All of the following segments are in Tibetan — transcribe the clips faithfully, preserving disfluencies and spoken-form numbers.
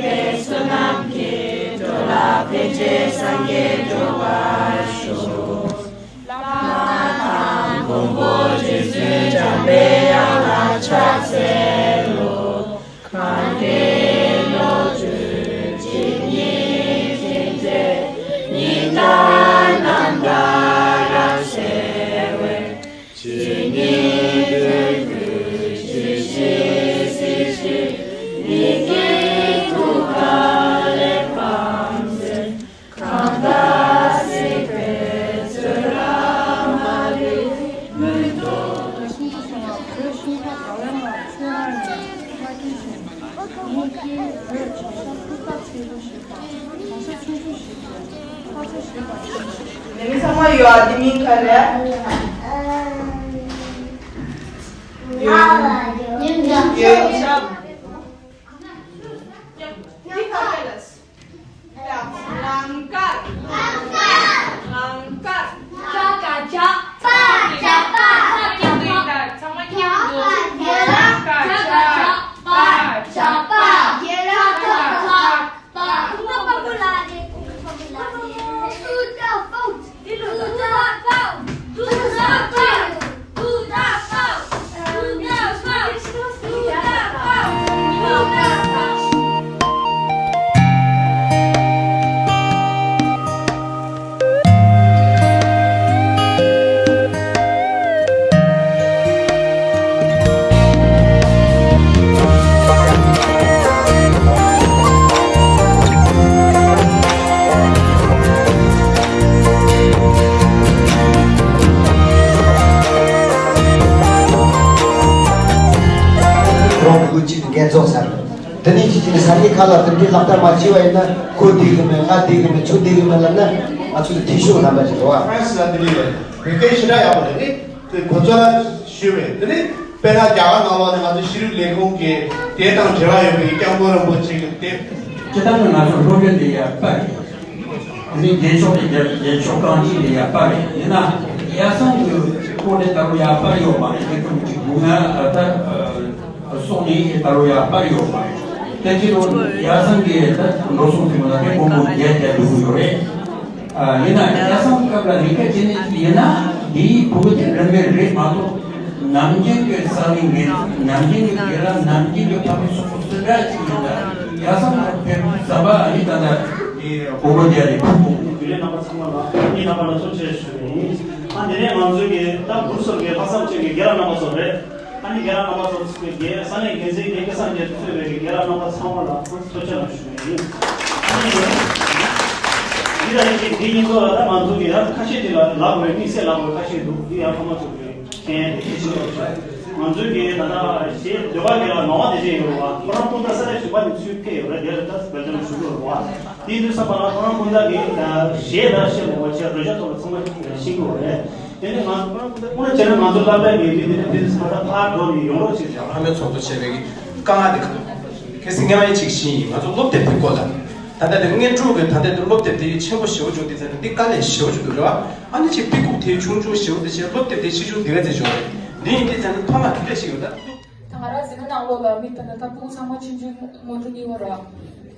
པའི་བསོད་ནམས་ཀྱིས། འགྲོ་ལ་ཕན་ཕྱིར་སངས་རྒྱས་འགྲུབ་པར་ཤོག་བླ་མ་དང་མགོན་པོ་རྗེ་བཙུན་འཇམ་པའི་དབྱངས་ལ་ཕྱག་འཚལ་ལོ། གང་གི་ལོ་རྒྱུས་ཇི་སྙེད་མཁྱེན་བརྩེ་ཉི་ཟླ་རྣམ་པར་རང་གསལ་བའི། ཇི་སྙེད་དུས་ཀྱི་ཇི་སྙེད་སྲིད་ཞིའི་ཉིན་གྱི་ཐུགས་ཀ་ལས་བབས་མཛད། གང་དག་གཟིགས་པའི་ཚུལ་ལ་མ་ལུས་མོས་གུས། ནི་ཚང་མ་ཡོད་ཨ། དེ་མིན་ག་རེ་ཡོད། རླངས་དཀར། རླངས་དཀར། ཀ་ག་ཇ། པ་ཇ་པ། ཚང་མ་མཁྱེན་འདུག་ཀ་ག་ཇ། པ་ཇ་པ། ཀ་ག་ཇ། པ། ཀུན་དགའ་བོ་ལ་རེད། ཀུན་དགའ་བོ་ལ་རེད། ཀུན་དགའ་བོ། རོགས་དགོས་ཀྱི་འགན་རྫོགས་ཚར། དེ་ནས་ཅི་ཅི་ནས་ས་གནས་ཁག་ལ་དེ་འདྲའི་ལག་བསྟར་མ་བྱས་པ་ཡིན་ན། ཁོ་བསྡད་གི་མེད། ང་བསྡད་གི་མེད། ཁྱོད་བསྡད་གི་མེད་ལབ་ན། ང་ཚོ་ལ་ཐེ་ཤུགས་རྣམ་པ་ཅིག་འགྲོ་བ། ཧྥ་རན་སི་ལ་དེ་འདྲའི་ཡོད་རེད། བོད་སྐད་ཞེ་དྲག་ཡག་པོ་རེད། དེ་ཁོ་ཚོ་ལ་ཞུས་པས། དེ་ནས་དཔེར་ན་རྒྱ་གར་ནང་ལོགས་ནས་ང་ཚོ་ཤེས་རིག་ལས་ཁུངས་ཀྱི་དེ་དང་འབྲེལ་བ་ཡོད་པའི་སྐྱབས་མགོན་རིན་པོ་ཆེ་གི་དེབ། སྤྱིར་བཏང་གི་ང་ཚོ་སློབ་གྲྭ་འདི་ཡག་པ་རེད། ཨ་ནི་རྒྱན་ཤོག་དེ་རྒྱ་རྒྱན་ཤོག་རྐང་རྗེས་དེ་ཡག་པ་རེད། ཡིན་ན་ཡག་སང་གི་སྐོར་དེ་ད་རུང་ཡག་པ་ཡོད་མ་རེད། དེ་ཁོ་མི་གཅིག་སྒུག་ན་ད་སོང་ནས་ད་རུང་ཡག་པ་ཡོད་མ་རེད། དེ་ཅི་རུང་ཡག་སང་གི་ད་འགྲོ་སོང་དེ་མོ་ད་དེ་སྒོར་མོ་བརྒྱད་བརྒྱད་འགྲོ་གི་ཡོད་རེད། ཨ་ཡིན་ན་ཡག་སང་སྐབས་ལ་ལས་ཀ་བྱེད་ནས་ཡིན་ན་འདིའི་ཕྲུ་གུ་དེ་རིན་མེད་རེད་མ་གཏོགས། ནམ་རྒྱུན་གྱི་ས་ལེ་ངན། ནམ་རྒྱུན་གྱི་དགེ་ལ། ནམ་རྒྱུན་གྱི་ཕ་མ་སོགས་པ་སུ་འདྲ་ཅིག་ཡིན་ན་ཡག་སང་ཕེབས་ཟམ་པ་ཨ་ནི་ད་ལྟ་དེ་གོ་བོ་རྒྱ་རེད། ཕུག་གོ། རྒྱུན་ལས་རྣམ་པ་ཚང་མ་ལ་ངས་རྣམ་པ་ལ་ཐུགས་རྗེ་ཆེ་ཞུ་གི་ཡིན། ཨ་དེ་ནས་ང་ཚོའི་གི་ད་འབུར་ཚོགས་ཀྱི་ལྷག་བསམ་ཅན་གྱི་རྒན་ལགས་རྣམ་པ་ཚོ་རེད། ཨ་ནི་རྒན་ལགས་རྣམ་པ་ཚོ་ཚུད་པའི་རྒན། ས་གནས་འགན་འཛིན་རྒན་སྐལ་བཟང་རྒྱལ་གཙོས་པའི་རྒན་ལགས་རྣམ་པ་ཚང་མ་ལ་ཐུགས་རྗེ་ཆེ་ཞུ་གི་ཡིན། ཨ་ནི་འདི་ལ་ཡིན་གཅིག་འདི་གཉིས་ཚོ་ལ་ད་ང་ཚོ་གི་ཡང་ཁ་ཤས་ཅིག་ལ་ལབ་དགོས་རེད། དམིགས་བསལ་ལབ་དགོས་ཁ་ཤས་འདུག་འདི་ཡང་ཕ་མ་ཚོ་གི་མཁྱེན་ཡས་དེ་གལ་ཆེན་པོ་རེད། ང་ཚོའི་གི་ད་ལྟ་གཞས་ཟློས་གར་དེ་ལ་ངག་དབང་བདེ་ཆེན་ཡོད་རེད་བ། ཁོ་རང་སྤུན་ཟླ་ས་གནས་གཞན་པ་ནས་ཚུར་ཕེབས་ཡོད་རེད། དེ་ལ་ད་སྦེལ་ཇམ་བཞུགས་ཡོད་རེད་བ། དེ་ཡིན་དུས་ཙམ་པ་ལ་ཁོ་རང་སྤུན་ཟླ་གི་ད་གཞས་ད་བཤད་མ་བ་བྱས་རོལ་ཆ་ཐོག་ལ་ཚང་མ་ཤེས་ཀྱི་ཡོད་རེད། དེ་ནས་ང་ཁོ་རང་སྤུན་ཟླ་དངོས་གནས་བྱས་ན་ང་ཚོ་སློབ་གྲྭའི་མི་རིགས་དེ་ནས་དེ་ཚོ་ད་ཕར་འགྲོ་ནས་ཡོང་རོགས་བྱེད་ཅིག་ཕ་མའི་ཚོགས་གཙོ་བྱས་པའི་གི་དཀའ་ངལ་དེ་གང་གལ་སྲིད་ངས་མ་ཡིན་ཅིག་ཤེས་ཡིན། ང་ཚོ་སློབ་དེབ་དེ་སྐོར་ལ་ད་ལྟ་དེ་བརྙན་འཕྲིན་གི་ད་ལྟ་དེ་སློབ་དེབ་དེ་ཆེན་པོ་ཞེ་པོ་བྱུང་དུས་ཙམ་ནས་འདི་དཀའ་ལས་ཞེ་པོ་བྱུང་འདུག་རེད་བ། ཨ་ནི་ཅིག་དཔེ་ཁུག་དེ་ཆུང་ཆུང་ཞེ་པོ་དེ་བྱས། སློབ་དེབ་དེ་ཆེ་ཆུང་འདི་ག་ཚད་བྱུང་རེད། འདི་ཡིན་དུས་ཙམ་ནས་ཕ་མ་ག་འདྲ་ཞིག་ཡོད་ད། ད་ང་རང་འཛིན་གྲྭ་ནང་ལོགས་ལ་མི་ད་ལྟ་ད་སྤུ་གུ་ཚང་མ་ཆུང་ཆུང་སྔོན་འགྲོ་གཉིས་པ་ར།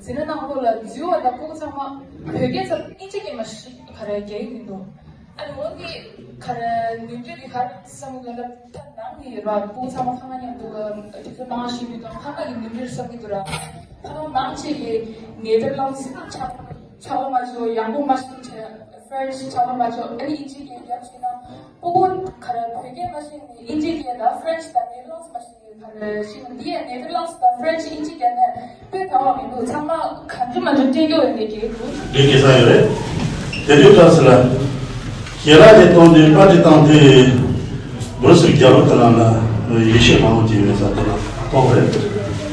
འཛིན་གྲྭ་ནང་ལོགས་ལ་འཛུལ་བ་ད་སྤུ་གུ་ཚང་མ་བོད་སྐད་ཚར་ཨིན་ཇི་སྐད་མ་ཤེས་ག་རེ་རྒྱག་གི་མི་འདུག་ཨ་ནི་འོན་ཏེ་ག་རེ་ནུས་འདོད་ཀྱི་ག་རེ་བསམ་གི་ལབ་ད་ནང་གི་ར་སྤུ་གུ་ཚང་མ་ཕ་མ་མཉམ་དུ་དུས་ཚོད་མང་ཞིག་ཡོད་དང་ཕ་མ་གི་ནུས་འདོད་བསམ་གི་འདུག་ར། ཕ་མ་མང་ཆེ་གི་ནེ་དར་ལན་སི་ཆགས་ཆགས་པ་མ་བྱོས། ཡང་པོ་མ་ཤེས་ཆེ་ཧྥ་རན་སི་ཆགས་པ་མ་བྱོས། ཨ་ནི་ཨིན་ཇི་སྐད་རྒྱབ་ཤེས་ན་སྤུ་གུ་ག་རེ་བོད་སྐད་མ་ཤེས་ནི་ཨིན་ཇི་སྐད་དང་ཧྥ་རན་སི་དང་ནེ་དར་ལན་སི་མ་ཤེས་ནི་ག་རེ་ཤེས་ནི། འདི་ཡང་ནེ་དར་ལན་སི་དང་ཧྥ་རན་སི་ཨིན་ཇི་སྐད་ནས་དཔེ་དགའ་བ་མི་འདུག་ཚང་མ་གང་འདྲ་མ་འདྲ་སྤྲད་རྒྱུ་ཡོད་ནི་སྐད་འདུག་འདི་སྐད་ཆ་ཡོད་རེད། དེ་དུས་སྐབས་སུ་ལ་ཞལ་ལག་དེ་གཏོང་དུས་པར་ཊི་བཏང་དུས་འབུར་སུ་རྒྱལ་པོ་དེ་ལ་ལ་ཡེ་ཤེས་མང་པོ་ཅིག་ཡོད་ས་དེ་ལ་གཏོང་རེད།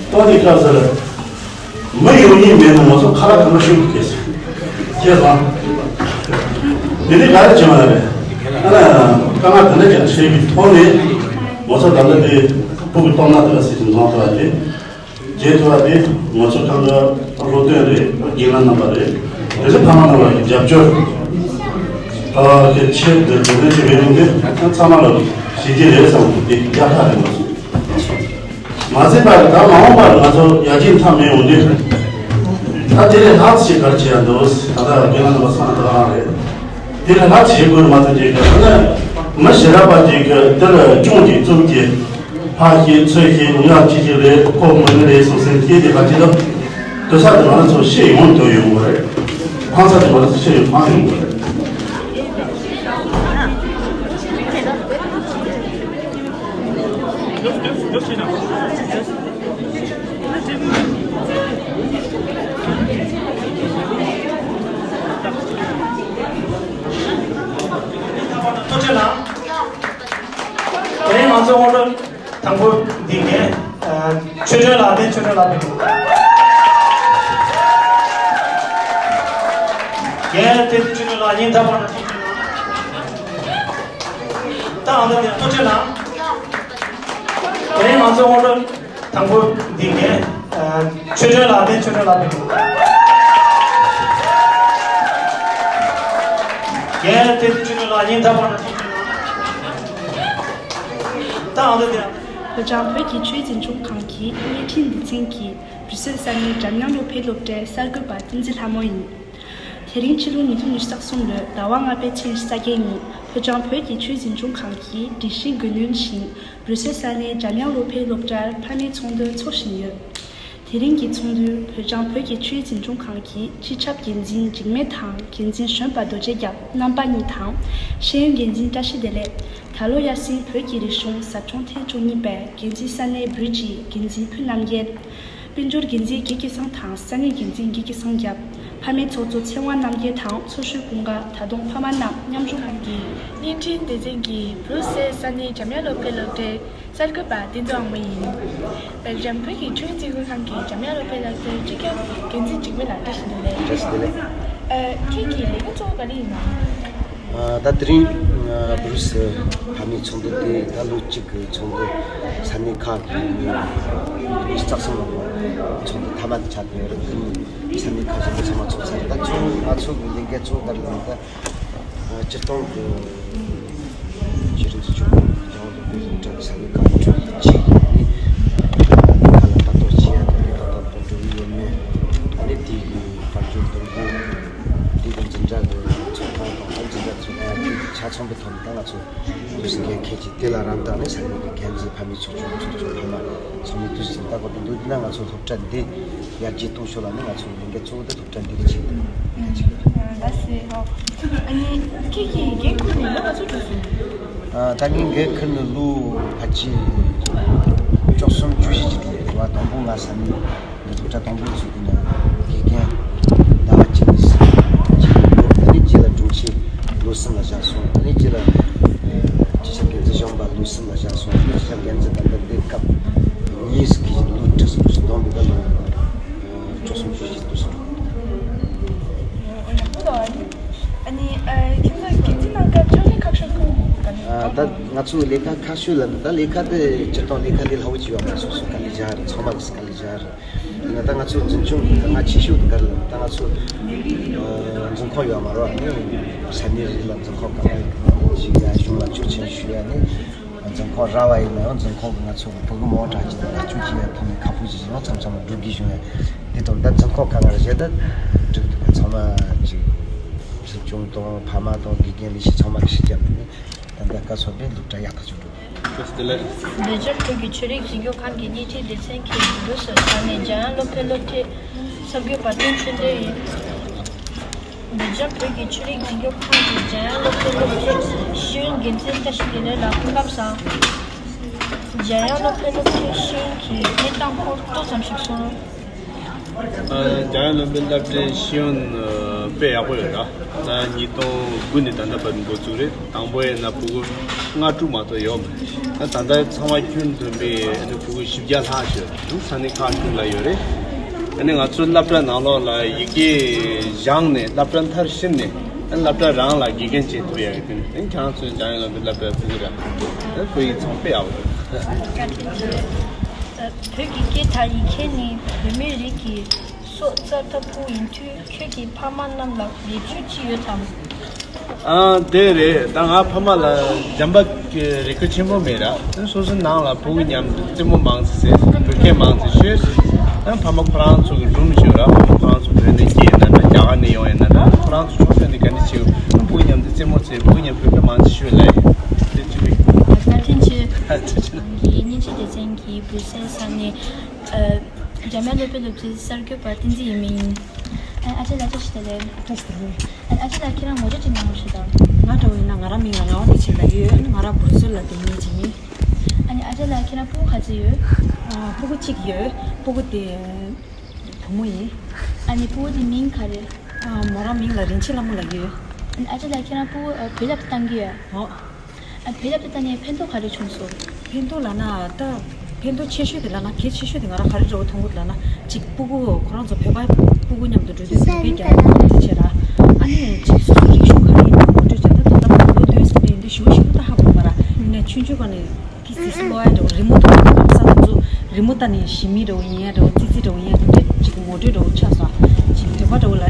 གཏོང་དུས་སྐབས་སུ་ལ། མི་ཡོང་མཁན་མེད་ན་ང་ཚོ་ཁ་ལག་གང་ན་ཤུགས་སྐྱེས་སོང་། སྐྱེས་སོང་། དེ་ནི་ག་རེ་བྱུང་བ་རེད། ཨ་ན་དཀའ་ངལ་དེ་འདྲ་ཀྱང་འཕྲད་པའི་ཐོག་ནས་ང་ཚོ་ད་ལྟ་དེ་སྤུ་གུ་སྟོང་ནག་དེ་ལ་སྲིད་ཀྱི་འཛོམས་ཐུབ་པ་དེ། བརྗེད་ཐུབ་པ་དེ་ང་ཚོ་གང་ག་སློབ་སྟོན་རེད། རྒན་ལགས་རྣམ་པ་རེད། དེ་ཚོ་ཕ་མ་རྣམ་པ་གི་རྒྱབ་སྐྱོར། ཨ་གི་ཆེད་དུ་འགྲོ་གྲོན་བྱེད་པའི་ཡོང་དུས་ཚང་མ་ལ་གཞི་རྒྱུ་རེད་བསམ་གི་དེ་རྒྱབ་ཁ་རེད་མ་སོང་། མ་ཟད་པར་ད་མ་འོངས་པར་ང་ཚོ་ཡར་རྒྱས་མཐའ་མེད་འོང་དུས། ད་དེ་ལས་ལྷག་ཅིག་ག་རེ་བྱེད་ཡ་འདུག་ད་ལྟ་རྒན་ལགས་ཚོ་གསུངས་པ་དེ་རང་རེད། དེ་ལས་ལྷག་ཅིག་དགོས་མ་ཐུབ་ཀྱི་ག་ན་མི་ཞེ་དྲག་པ་ཅིག་གི་དེ་ལ་སྐྱོན་ཅིག་བཙུགས་ཀྱི་ཕ་ཞིག་ཚོད་ཀྱི་ཡོང་ཡག་ཅིག་ཅིག་རེད། ཁོ་མི་ནི་རེད་གསུངས་སེམས་སྐྱེས་ཏེ་ག་ཅི་ལ་དོ་ས་དེ་མ་ལ་ཚོ་ཤེས་ཡོང་དོ་ཡོང་གི་རེད། ཕང་ས་དེ་མ་ལ་ཚོ་ཤེས་ཡོང་ཕང་ཡོང་གི་རེད། ཐུགས་རྗེ་གནང་། དེ་རིང་ང་ཚོ་སྔོན་འགྲོ་དང་པོ་འདི་རྒན་ཆོས་སྒྲོན་ལགས། རྒན་ཆོས་སྒྲོན་ལགས། རྒན་དེ་ཆོས་སྒྲོན་ལགས་སྙིང་ཐག་པ་ནས་ཐུགས་རྗེ་གནང་། ད་ཨ་ད་དེ་ཐུགས་རྗེ་གནང་། དེ་རིང་ང་ཚོ་སྔོན་འགྲོ་དང་པོ་འདི་རྒན་ཆོས་སྒྲོན་ལགས། རྒན་ཆོས་སྒྲོན་ལགས། རྒན་དེ་ཆོས་སྒྲོན་ལགས་སྙིང་ཐག་པ་ནས་ཐུགས་རྗེ་གནང་། ད་ཨ་ད་དེ། ལྷོ་བྱང་བོད་ཀྱི་ཆོས་འཛིན་སྐྱོང་ཁང་གི་བརྙན་འཕྲིན་སྡེ་ཚན་གྱི་བྷུ་རུ་སེལ་ས་གནས་འཇམ་དབྱངས་སློབ་གྲྭའི་གསར་འགོད་པ་བསྟན་འཛིན་ལྷ་མོ་ཡིན། དེ་རིང་ཕྱི་ལོ་ཉིས་སྟོང་ཉི་ཤུ་རྩ་གསུམ་ལོའི་ཟླ་བ་ལྔ་པའི་ཚེས་ཉི་ཤུ་རྩ་བརྒྱད་ཉིན་ལྷོ་བྱང་བོད་ཀྱི་ཆོས་འཛིན་སྐྱོང་ཁང་གིས་སྒྲིག་གཞི་དགོས་འདུན་བཞིན་བྷུ་རུ་སེལ་ས་གནས་འཇམ་དབྱངས་སློབ་གྲྭའི་སློབ་གྲྭར་ཕ་མའི་ཚོགས་འདུ་འཚོགས་བཞིན་ཡོད། དེ་རིང་གི་ཚོགས་འདུར་ལྷོ་བྱང་བོད་ཀྱི་ཆོས་འཛིན་སྐྱོང་ཁང་གི་སྤྱི་ཁྱབ་འགན་འཛིན་འཇིགས་མེད་དང་འགན་འཛིན་གཞོན་པ་རྡོ་རྗེ་རྒྱབ་རྣམ་པ་གཉིས་དང་། ཤེས་ཡོན་འགན་འཛིན་བཀྲ་ཤིས་བདེ་ལེགས། ད་ལོ་ཡར་སེང་བོད་ཀྱི་རིག་གཞུང་ཟབ་སྦྱོང་ཐེངས་བཅུ་གཉིས་པའི་འགན་འཛིན་ས་གནས་བོད་ཀྱི་འགན་འཛིན་ཕུ་རྣམ་རྒྱལ། དཔལ་འབྱོར་འགན་འཛིན་དགེ་སྐྱིད་ཚང་དང་ས་གནས་འགན་འཛིན་དགེ་སྐྱིད་ཚང་རྒྱབ། ཕ་མའི་ཚོགས་གཙོ་ཚེ་དབང་རྣམ་རྒྱལ་དང་ཚོགས་ཞུགས་ཀུན་དགའ། ད་དུང་ཕ་མ་རྣམས་མཉམ་ཞུགས་གནང་གིས། བརྙན་འཕྲིན་སྡེ་ཚན་གྱི་བྷུ་རུ་སེལ་ས་གནས་འཇམ་དབྱངས་སློབ་གྲྭའི་སློབ་གྲྭའི་གསར་འགོད་པ་བསྟན་རྡོར་དབང་མོ་ཡིན། འཇམ་བོད་ཀྱི་ཆོས་འཛིན་སྐྱོང་ཁང་གི་འཇམ་དབྱངས་སློབ་གྲྭའི་སློབ་གྲྭའི་སྤྱི་ཁྱབ་འགན་འཛིན་འཇིགས་མེད་ལགས་བཀྲ་ཤིས་བདེ་ལེགས། བཀྲ་ཤིས་བདེ་ལེགས། ཨ། ཁྱེད་ཀྱི་ལས་འགན་གཙོ་བོ་ག་རེ་ཡིན་ནམ། ཨ། ད་དེ་རིང་ཨ་བྷུ་རུ་སེལ་ཕ་མའི་ཚོགས་འདུ་དེ་ད་ལོ་གཅིག་གི་ཚོགས་འདུ་ས་གནས་ཁག་གི་ཉི་ཤུ་རྩ་གསུམ་ལ་ཚོགས་འདུ་མཐའ་མ་དེ་ཆགས་ཀྱི་ཡོད་རེད། དེ་ནི་ས་གནས་ཁག་ཆེན་པོ་ཚང་མ་ཚོགས་ཚར། ད་གཙོ་བོ་ང་ཚོ་གི་ལས་འགན་གཙོ་བོ་ག་རེ་ལབ་ན། ད་སྤྱིར་བཏང་གི་ཆོས་རིག་འཛིན་སྐྱོང་ཁང་རྒྱལ་བ་སློབ་དཔོན་སློབ་གྲྭ་གི་ས་གནས་ཁག་གི་ཁྲོད་ཀྱི་གཅིག་ཡིན། ཁ་ལ་ལྟ་རྟོག་བྱེད་ཡ་དང་ལྟ་རྟོག་འགྲོ་གི་ཡོད་མེད། ཨ་ནི་དེ་གི་དཔལ་འབྱོར་འདེམས་སྒྲུག་དེ་གི་འཛིན་གྲྭ་གི་ཚོགས་ཁང་དང་ཨ་འཛིན་གྲྭ་ཚོ་ལ་ཡ་དེ་ཆ་ཚང་པའི་ཐོག་ནས་ད་ང་ཚོ་འདུག་སེ་འགན་འཁྱེར་གྱི། དེ་ལ་རམ་འདེགས་ནི་ས་གནས་ཀྱི་འགན་འཛིན་ཕ་མའི་ཚོགས་ཆུང་ཚོགས་ཆུང་ཕ་མ་ཚང་མས་འདུག་སེ་ལྟ་དགོས་དེ་འདུག་ན་ང་ཚོ་སློབ་གྲྭ་འདི་ཡར་རྒྱས་གཏོང་ཕྱོགས་ལ་ནི་ང་ཚོ་ལས་འགན་གཙོ་བོ་དེ་སློབ་གྲྭ་འདི་གི་ཆེད་དུ་འགན་འཁྱེར་གྱི་ཡོད། ལགས་སེ། ཨོ། ཨ་ནི་ཁྱེད་ཀྱིས་འགན་འཁུར་ནས་ལོ་ག་ཚོད་འགྲོ་སོང་། ཨ། ད་ངས་འགན་འཁུར་ནས་ལོ་ཕལ་ཆེར་བཅུ་གསུམ་བཅུ་བཞི་ཅིག་དེ་རེད་བ། དང་པོ་ང་ས་གནས་འདི་སློབ་གྲྭ་དང་པོ་ཚུགས་དུས་ན་དགེ་རྒན་ཟླ་བ་གཅིག་གཉིས་ཟིན་གྱི་ཡོད། ཨ་ནི་རྗེས་ལ་དྲུང་ཆེ་ལོ་གསུམ་ལ་བཞག་སོང་། ཨ་ནི་རྗེས་ལ་སྤྱི་ཁྱབ་འགན་འཛིན་གཞོན་པ་ལོ་གསུམ་ལ་བཞག་སོང་། ཨ་ནི་སྤྱི་ཁྱབ་འགན་འཛིན་ད་ལྟ་འདི་སྐབས་གཉིས་སུ་འཁེལ་བཞིན་ལོ་དྲུག་སུ་འགྲོ་སོང་། བསྡོམས་པས་ད་ལོ་བཅུ་གསུམ་བཅུ་བཞི་འདུག་སེ་འགྲོ། ཨ་ནི་ཁྱེད་ཚོ་འགན་འཛིན་གནང་སྐབས་ཕྱག་ལས་ཁག་ཤོས་གང་ག་ནས་ཨ། ད་ང་ཚོའི་ལས་ཀ་ཁག་ཤོས་ལ་ནི་ད་ལས་ཀ་དེ་སྤྱིར་བཏང་ལས་ཀ་ལས་སླ་བོ་ཅིག་ཡོད་མ་རེད། སོ་སོ་དཀའ་ལས་རྒྱག་རེད། ཚང་མ་གིས་དཀའ་ལས་རྒྱག་རེད། ཡིན་ན་ད་ང་ཚོའི་འཛིན་སྐྱོང་གི་དཀའ་ངལ་ཆེ་ཤོས་དེ་ག་རེ་ལབ་ན་ད་ང་ཚོ་ཨ་འཛིན་ཁང་ཡོད་མ་རེད། ཨ་ནི་ས་གནས་རེ་ལ་འཛིན་ཁང་ག་ལ་ཞིག་ཡ་གཞུང་ལ་ཆོག་མཆན་ཞུ་ཡ་ནི། འཛིན་ཁང་ར་བ་ཡིན་ན་ཡང་འཛིན་ཁང་གི་ང་ཚོ་གི་བུ་གུ་མང་དྲགས་ཅིག་ལ་ཆུ་ཅིག་ཡ་ཐོག་ནས་ཁག་པོ་ཅིག་ཡང་མཚམས་མཚམས་ལ་སྒྲུབ་དགོས་བྱུང་ཡ། དེ་དང་ད་འཛིན་ཁང་ག་ག་རེ་བྱས་ད་སྒྲུབ་དགོས་པ་ཚང་མ་ཅིག་འཛིན་སྐྱོང་དང་ཕ་མ་དང་དགེ་རྒན་ལས་བྱེད་ཚང་མ་གི་ཞིག་རྒྱབ་ནས་ད་ལྟ་སྐབས་སུ་བབས་སློབ་གྲྭ་ཡག་ཐག་ཆོད་འགྲོ། བདེ་ཆེན་བོད་ཀྱི་ཆོས་རིག་འཛིན་སྐྱོང་ཁང་གི་བརྙན་འཕྲིན་སྡེ་ཚན་གྱི་འབྲུ་སོ་ས་ནས་འཇམ་དབྱངས་སློབ་གྲྭའི་སློབ་ཁྲིད་གསར་འགོད་པ་བསྟན་ཆོས་སྒྲོན་ཡིན། བདེ་ཆེན་བོད་ཀྱི་ཆོས་རིག་འཛིན་སྐྱོང་ཁང་གི་འཇམ་དབྱངས་སློབ་གྲྭའི་སློབ་ཁྲིད་ཤེས་ཡོན་འགན་འཛིན་བཀྲ་ཤིས་བདེ་ལེགས་ལགས་སྐུ་ཁམས་བཟང་། འཇམ་དབྱངས་སློབ་གྲྭའི་སློབ་ཁྲིད་ཤེས་ཡོན་གྱི་གནས་སྟངས་སྐོར་ཏོག་ཙམ་ཞིག་གསུངས་རོགས། ཨ། འཇམ་དབྱངས་སློབ་གྲྭའི་སློབ་ཁྲིད་ཤེས་ཡོན་ཨ་དཔེ་ཡག་པོ་ཡོད་ར། ད་ཉིས་སྟོང་དགུ་ནས་ད་ལྟ་བར་འགོ་བཙུགས་རེད། དང་པོ་ཡིན་ན་ཕྲུ་གུ་ལྔ་དྲུག་མ་གཏོགས་ཡོད་མ་རེད། ད་ད་ལྟ་ཚང་མ་ཁྱོན་བསྡོམས་པས་ཨ་ནི་ཕྲུ་གུ་བཞི་བརྒྱ་ལྷག་ཞིག་ཡོད་རེད། ས་གནས་ཁག་དྲུག་ལ་ཡོད་རེད། ཨ་ནི་ང་ཚོའི་སློབ་གྲྭ་ནང་ལོགས་ལ་ཡི་གེ་སྦྱངས་ནས་སློབ་གྲྭ་མཐར་ཕྱིན་ནས་ཨ་ནི་སློབ་གྲྭ་རང་ལ་དགེ་རྒན་བྱེད་ཐུབ་ཡག་གི་དེ་ནི་ཨ་ནི་ཁྱེད་རང་ཚོའི་འཇམ་དབྱངས་སློབ་གྲྭའི་སློབ་གྲྭའི་ཕྲུ་གུ་ར་ཨ་ནི་བོད་ཡིག་ཚང་དཔེ་ཡག་པོ་རེད། བཀའ་དྲིན་ཆེ། བོད་ཀྱི་སྐད་དང་ཡིག་ཆ་ནི་བོད་མིའི་རིགས་ཀྱི་སྲོག་རྩ་ལྟ་བུ་ཡིན་དུས་ཁྱོད་ཀྱི་ཕ་མ་རྣམས་ལ་ལས་འགུལ་ཅི་ཡོད་དམ། ཨ། དེ་རེད། ད་ང་ཕ་མ་ལ་འཇམ་པ་གི་རེ་སྐུལ་ཆེན་པོ་མེད་ར། སོ་སོའི་ནང་ལ་ཕྲུ་གུ་མཉམ་དུ་རྩེད་མོ་མང་ཙམ་བྱས། བོད་སྐད་མང་ཙམ་ཤོད། ཨ། ཕ་མ་ཁོ་རང་ཚོ་གི་སྒྲུང་ཤོད་ར། ཕ་མ་ཁོ་རང་ཚོ་བོད་ སའི་ས་ནས། ཨ། འཇམ་དབྱངས་སློབ་དཔོན་སློབ་ཆེན་གསར་འགོད་པ་བསྟན་འཛིན་ཡེ་མིན་ཡིན། ཨ། ཨ་ཅེ་ལགས་བཀྲ་ཤིས་བདེ་ལེགས། བཀྲ་ཤིས་བདེ་ལེགས། ཨ། ཨ་ཅེ་ལགས་ཁྱེད་རང་ངོ་སྤྲོད་ཅིག་གནང་རོགས་ཞུ་དང་། ང་འདྲ་བོ་ཡིན་ན་ང་རང་མིང་ལ་ངག་དབང་བདེ་ཆེན་ལབ་ཡོད། ང་རང་སྦུག་སུལ་ལ་སྡོད་མཁན་ཅིག་ཡིན། ཨ་ནི་ཨ་ཅེ་ལགས་ཁྱེད་རང་སྤུ་གུ་ག་ཚོད་ཡོད། ཨ། སྤུ་གུ་གཅིག་ཡོད། སྤུ་གུ་དེ་བུ་མོ་ཡིན། ཨ་ནི་སྤུ་གུ་དེ་མིང་ག་རེ། ཨ། མོ་རང་མིང་ལ་རིན་ཆེན་ལྷ་མོ་ལབ་ཀྱི་ཡོད། ཨ་ནི་ཨ་ཅེ་ལགས་ཁྱེད་རང་སྤུ་གུ་བོད་སློབ་གྲྭ་བཏང་གི་ཡོད། ཨོ། ཨ། བོད་སློབ་གྲྭ་བཏང་ནས་ཕན་ཐོགས་ག་རེ་བྱུང་སོང་། ཕན་ཐོགས་ལབ་ན་ད་ཕན་ཐོགས་ཆེ་ཤོས་དེ་ལབ་ན་གལ་ཆེ་ཤོས་དེ་ང་རང་ག་རེ་འདྲ་བོ་མཐོང་གི་ལབ་ན། གཅིག་སྤུ་གུ་ཁོ་རང་ཚོ་བོད་པ་སྤུ་གུ་མཉམ་དུ་འགྲོ་དུས་བོད་སྐད་རྒྱག་ཡག་གི་ཆེད་ལ། ཨ་ནི་གཅིག་སོ་སོ་རིག་གཞུང་ག་རེ་ཡིན་པ་ངོ་སྤྲོད་བྱས། ད་ད་ལྟ་ལོ་ལོན་ཟེར་ནས་འདི་ཞུ་བ་ཞུ་ད་ཧ་གོ་མ་ར། ནས་ཆུང་ཆུང་ག་ནས། ཏི་སི་སི་ཀློག་ཡ་འདྲ་བོ། རི་མོ་མཐོང་ཡ་འདྲ་བོ། ས་དེ་ཚོ་རི་མོ་ལྟ་ནས་ཞི་མི་འདྲ་བོ་ཡིན་ཡ་འདྲ་བོ། ཙི་ཙི་འདྲ་བོ་ཡིན་ཡ་འདྲ་བོ། འདི་གཅིག་ངོ་སྤྲོད་འདྲ་བོ་ཆགས་སོང་། ཅིག་བོད་པ་འདྲ་བོ་ལ་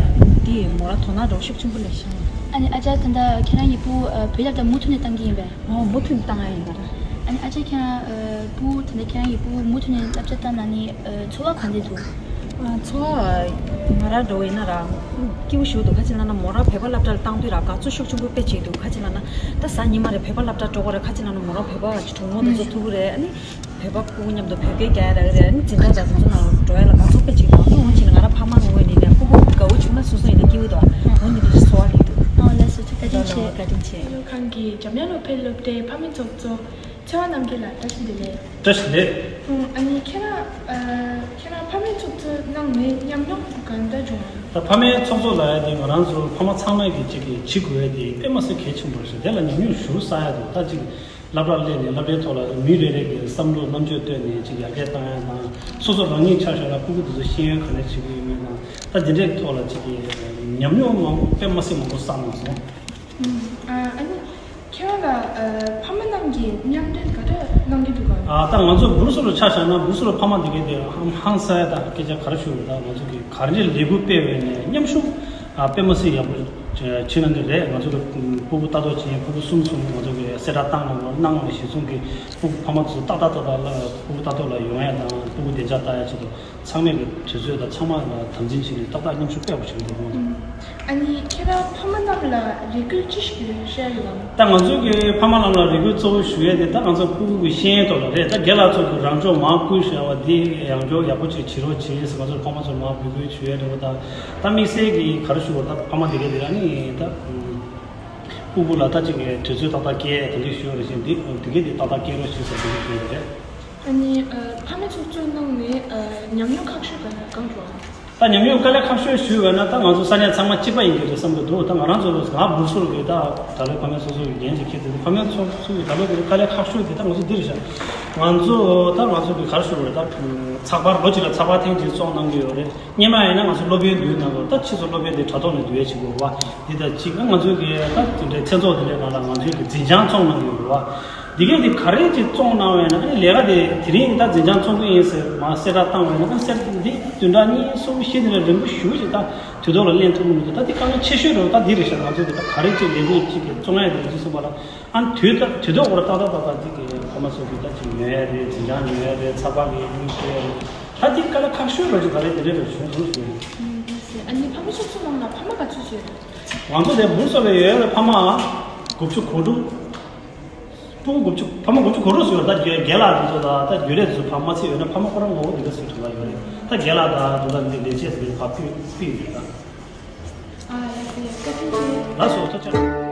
འདི་མོ་རང་དོ་སྣང་འདྲ་བོ་ཤུགས་ཆེན་པོ་སླེབས་ཤག་ཨ་ནི་ཨ་ཅག་ད་ལྟ་ཁྱེད་རང་གི་སྤུ་གུ་བོད་སློབ་གྲྭ་མུ་མཐུད་ནས་བཏང་གི་ཡིན་པས། ཨོ། མུ་མཐུད་ནས་བཏང་ཡ་ཡིན་ང་རང་། ཨ་ནི་ཨ་ཅག་ཁྱེད་རང་སྤུ་གུ་ད་ལྟ་ཁྱེད་རང་གི་སྤུ་གུ་མུ་མཐུད་ནས་བསླབ་བྱ་བཏང་ན་ནི་ཚོར་བ་ག་འདྲ་འདུག་ཨ། ཚོར་བ་ང་རང་འདྲ་བོ་ཡིན་ན་ར་སྐྱིད་པོ་ཞིག་འདུག་ག་ཅི་ལབ་ན་མོ་རང་བོད་པ་སློབ་གྲྭ་ལ་བཏང་དུས་ར་དགའ་ཚོར་ཤུགས་ཆེན་པོ་དཔེ་བྱས་འདུག་ག་ཅི་ལབ་ན་ད་གཟའ་ཉི་མ་རེད། བོད་པ་སློབ་གྲྭ་འགྲོ་དགོས་རེད། ག་ཅི་ལབ་ན་མོ་རང་བོད་པ་གྲོགས་མོ་དེ་ཚོ་ཐུག་གི་རེད། ཨ་ནི་བོད་པ་སྤུ་གུ་མཉམ་དུ་བོད་སྐད་རྒྱག་ཡ་རག་གི་རེད། ཨ་ནི་འཛིན་གྲྭ་དང་དེ་ཚོ་ནང་འགྲོ་ཡ་ལ་དགའ་ཚོར་དཔེ་ཅིག་དང་། ཨ་ནི་འོན་ཅིག་ང་རང་ཕ་མ་ངོས་ནས་ནས་སྤུ་གུ་དགའ་བོ་བྱུང་ན་སོ་སོ་ཡིན་ན་སྐྱིད་པོ་འདུག་འོ་ནི་དེ་ཚོ་ཚོར་བ་རེད་འདུག་ཨོ་ལགས་སོ། བཀའ་དྲིན་ཆེ། བཀའ་དྲིན་ཆེ། ཁང་གི་འཇམ་དབྱངས་སློབ་དཔོན་སློབ་གྲྭའི་ཕ་མའི་ཚོགས་གཙོ་ཚེ་དབང་རྣམ་རྒྱལ་ལགས་བཀྲ་ཤིས་བདེ་ལེགས། བཀྲ་ཤིས་བདེ་ལེགས། ཨ་ནི་ཁྱེད་རང་ཨ་ཁྱེད་རང་ཕ་མའི་ཚོགས་གཙོ་གནང་ནས་ཉམས་མྱོང་ག་འདྲ་བྱུང་བ། ད་ཕ་མའི་ཚོགས་གཙོ་ལབ་ཡ་དེ་ང་རང་ཚོ་ཕ་མ་ཚང་མས་ཀྱི་གཅིག་གིས་བྱེད་དགོས་ཡ་དེ་དཔེ་མ་སྲིད་གལ་ཆེན་པོ་རེད་ཟེར། དེ་ལ་ཉམས་མྱོང་ཞེ་པོ་བསགས་ཡ་འདུག་ད་གཅིག་སློབ་གྲྭར་སླེབས་ནས་སློབ་གྲྭའི་ཐོག་ལ་མི་རེ་རེ་གིས་བསམ་བློ་རྣམ་དཔྱོད་བཏོན་ནས་གཅིག་ཡར་རྒྱས་བཏང་ཡ་དང་། སོ་སོ་རང་ཉིད་ཆ་བཞག་ན་སྤུ་གུ་དེ་ཚོ་ཤེས་ཡོན་ག་འདྲ་བྱེད་ཀྱི་ཡོད་མེད་དང་། ད་འདི་འདྲའི་ཐོག་ལ་གཅིག་གིས་ཉམས་མྱོང་མང་པོ་དཔེ་མ་སྲིད་མང་པོ་བསགས་གནང་སོང་། ཨ་ནི་ཁྱེད་རང་ལ་ཕ་མ་རྣམས་ཀྱིས་མཉམ་འབྲེལ་ག་འདྲ་གནང་གི་འདུག་གམ། ཨ། ད་ང་ཚོ་སྦུག་སུ་ལ་ཆ་བཞག་ན་སྦུག་སུ་ལ་ཕ་མ་དེ་གའི་དེ་ཧང་སང་ཡ་ད་སྐད་ཆ་ག་རེ་ཞུ་དགོས། ད་ང་ཚོ་གིས་ག་རེ་ལས་འགུལ་སྤེལ་བའི་ནས་མཉམ་ཞུགས་ཨ་དཔེ་མ་སྲིད་ཡག་པོ་བྱེད་གནང་གི་རེད། ང་ཚོ་གི་སྤུ་གུ་ལྟ་རྟོག་བྱེད་མཁན་སྤུ་གུ་གསུམ་གསུམ་ང་ཚོ་གི་གསལ་བསྒྲགས་བཏང་གནང་བ་གནང་བ་གཞིར་བཟུང་གིས་སྤུ་གུ་ཕ་མ་ཚོ་ཏག་ཏག་ཏག་ཏག་ལ་སྤུ་གུ་ལྟ་རྟོག་ལ་ཡོང་ཡ་དང་སྤུ་གུ་བདེ་འཇགས་ལྟ་ཡ་ཆེད་དུ། ཚང་མས་ཀྱི་དུས་ཚོད་དང་ཚང་མ་ལ་དམ་འཛིན་བྱས་ནས་ཏག་ཏག་མཉམ་ཞུགས་སྤེལ་བ་བྱུང་འདུག་ཨ་ནི་ཁྱེད་རང་ཕ་མ་རྣམས་ལ་རེ་སྐུལ་ཅི་ཞིག་བཤད་ཡོད་ལགས། ད་ང་ཚོ་གི་ཕ་མ་རྣམས་ལ་རེ་སྐུལ་གཙོ་བོ་ཞུ་ཡས་དེ་ད་ང་ཚོ་སྤུ་གུ་གི་ཤེས་ཡོན་ཐོག་ལ་རེད། ད་རྒན་ལགས་ཚོ་གི་རང་ཕྱོགས་མར་བསྐུལ་བཞག་པ་འདི་ཡང་བསྐྱར་ཡག་པོ་ཅིག་བྱེད་རོགས་བྱེད་ཟེར་ང་ཚོ་ཕ་མ་ཚོར་མར་འབོད་སྐུལ་ཞུ་ཡས་འདྲ་བོ་དང་། ད་དམིགས་བསལ་གྱི་ག་རེ་ཞུ་དགོས། ད་ཕ་མ་དེ་གས་དེ་ར་ནི་ད་སྤུ་གུ་ལ་ད་ཅིག་གི་དུས་ཚོད་ཏག་ཏག་སྐྱེལ་དེ་འདྲ་ཞུ་ཡོད་རེད་ཤག་འདི་དེ་གས་དེ་ཏག་ཏག་སྐྱེལ་རོགས་བྱེད་ཟེར་དེ་འདྲ་ཞུ་ཡོད་རེད། ཨ་ནི་ཨ་ཕ་མའི་ཚོགས་གཙོ་གནང་ནས་ཨ་ཉམས་མྱོང་ཁག་ཤོས་ག་གང་བྱུང་བ། ད་ཉམས་མྱོང་དཀའ་ལས་ཁག་ཤོས་ཞུས་པ་ན་ད་ང་ཚོ་ས་གནས་ཚང་མ་གཅིག་པ་ཡིན་གྱི་རེད་བསམ་གྱི་འདུག་ད་ང་རང་ཚོ་ང་སྦུག་སུ་གི་ད་ད་ལོའི་ཕ་མའི་ཚོགས་གཙོ་གི་འགན་ཅིག་འཁྱེར་ཏེ་ཕ་མའི་ཚོགས་གཙོ་གི་ད་ལོ་གི་དཀའ་ལས་ཁག་ཤོས་དེ་ད་ང་ཚོ་འདི་རེད་ཤག་ང་ཚོ་ད་ང་ཚོ་གི་ག་རེ་ཞུ་དགོས་རེད། ད་ཚགས་པར་ལོ་གཅིག་ལ་ཚགས་པར་ཐེངས་གཅིག་བཙོང་གནང་གི་ཡོད་རེད། སྔོན་མ་ཡིན་ན་ང་ཚོ་སློབ་དཔོན་བསྡུ་གནང་དགོས། ད་ཕྱིས་སུ་སློབ་དཔོན་དེ་དྲ་ཐོག་ནས་བསྡུ་ཡས་བྱེད་དགོས་པ། འདི་ད་གཅིག་ང་ཚོ་གི་ད་དེ་འདྲའི་མཚན་ཚོགས་དེ་འདྲའི་ནང་ལ་ང་ཚོའི་གི་འཛིན་བྱང་བཙོང་གནང་གི་ཡོད་རེད་བ། འདི་གས་དེ་ག་རེ་ཅིག་བཙོང་གནང་བས་ན་ཨ་ནི་ལས་ཀ་དེ་དེ་རིང་ད་འཛིན་བྱང་བཙོང་གི་ཡིན་ཟེར་མར་གསལ་བསྒྲགས་བཏང་བས་ན་ཨ་ནི་གསལ་འདི་བདུན་ཕྲག་གཉིས་གསུམ་བཞི་དེ་འདྲ་རིང་པོ་ཞེ་པོ་ཅིག་ད་དུས་ཐོག་ལ་ལེན་ཐུབ་ཀྱི་མི་འདུག་ད་འདི་དཀའ་ངལ་ཆེ་ཤོས་རེད་བ། ད་འདི་རེད་ཤག་ང་ཚོ་གི་ད་ག་རེ་ཅིག་ལས་འགུལ་ཅིག་གི་བཙོང་ཡ་དེ་ཅིག་གསུངས་པ་ལ་ཨ་ནི་དུས་ད་དུས་ཐོག་འོག་ལ་ཏག་ཏག་ཏག་ཏག་འདི་གི་ཕ་མ་ཚོ་གི་ད་ཅིག་ཉོ་ཡ་རེད། འཛིན་བྱང་ཉོ་ཡ་རེད། ཚགས་པར་གི་དངུལ་སྤྲད་ཡ་རེད། ད་འདི་དཀའ་ལས་ཁག་ཤོས་རེད་ཅིག་ད་རེད་དེ་འདྲ་རེད་བྱུང་སོང་ཞུ་ཡ། ཨ་ནི་ཕ་མ་ཚོ་ཚོ་ནང་ལ་ཕ་མ་ག་ཚོད་ཡོད་རེད། ང་ཚོ་དེ་སྦུག་སུ་ལ་ཡོད་ཡ་ལ་ཕ་མ་དགུ་བཅུ་གོ་དྲུག་སྤུ་གུ་དགུ་བཅུ་ཕ་མ་དགུ་བཅུ་གོ་དྲུག་ཙམ་ཡོད་རེད། ད་རྒན་རྒན་ལགས་དེ་ཚོ་དང་ད་རྒན་ལགས་དེ་ཚོ་ཕ་མ་ཚད་ཡོད་ན་ཕ་མ་ཁོ་རང་ངོ་བོ་འདི་ག་ཚོད་གྲངས་ཀ་ཡོད་རེད། ད་རྒན་ལགས་དང་དེ་ཚོ་འདི་ལས་བྱེད་ཟེར་ཕ་ཕུད་ཕུད་ཡོད་རེད་ད། ཨ་ཡ་ཡ་བཀའ་དྲིན་ཆེ། ལགས་སོ་ཐུགས་རྗེ་ཆེ།